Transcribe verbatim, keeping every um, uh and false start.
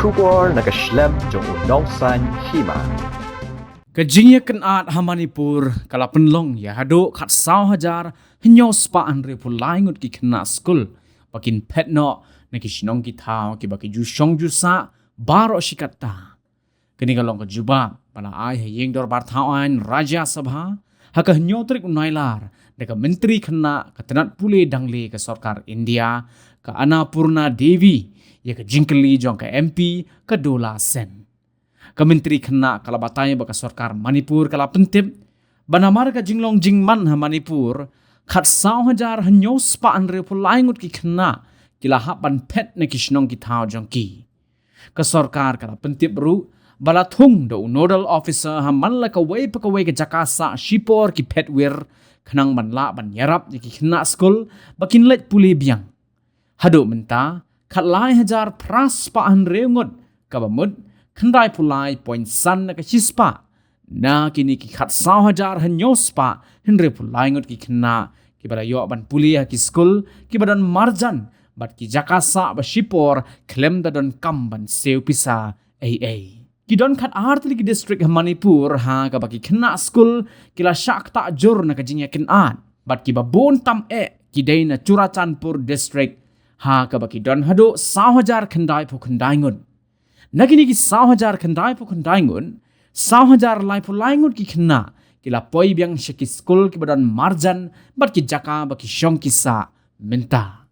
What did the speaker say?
Khubor na ka shlem jong u Nongsaiñ Hima. Ka jingïakynad ha Manipur ka la pynlong ïa haduh khatsaw hajar hynñiew spah hynriew phew lai ngut ki khynnah skul ba kin phet noh na ki shnong ki thaw kiba ki ju shong ju sah baroh shi katta. Kane ka long ka jubab ba la ai ha ïing dorbar thaw aiñ Rajya Sabha ha ka hynñiew tarik u Nailar da ka Myntri Khynnah ka tnat pule dang le ka sorkar India, ka Annapurna Devi, ïa ka jingkylli jong ka M P ka Dola Sen. Ka Myntri Khynnah ka la batai ba ka sorkar Manipur ka la pyntip ba namar ka jinglong jingman ha Manipur, khatsaw hajar hynñiew spah hynriew phew lai ngut ki khynnah ki la hap ban phet na ki shnong ki thaw jong ki. Ka sorkar ka la pyntip ruh ba la thung da u nodal officer ha man la kawei pa kawei ka jaka sah shipor ki phet wir, khnang ban lah ban ïarap ïa ki khynnah skul ba kin leit pule biang. Haduh mynta, khatlai hajar phra spah hynriew ngut, kaba mut khyndai phew lai point san na ka shispah na kine ki khatsaw hajar hynñiew spah hynriew phew lai ngut ki khynnah kiba la ïoh ban pule ha ki skul kiba don marjan bad ki jaka sah ba shipor khlem da don kam ban siew pisa ei ei. Ki don khatar tylli ki district ha Manipur ha kaba ki khynnah skul ki la shah ktah jur na ka jingïakynad, bad kiba bun tam eh ki dei na Churachandpur district ha kaba ki don haduh saw hajar khyndai phew khyndai ngut. Na kine ki saw hajar khyndai phew khyndai ngut, saw hajar lai phew lai ngut ki khynnah ki la poi biang sha ki skul kiba don marjan bad ki jaka ba ki shong ki sah mynta.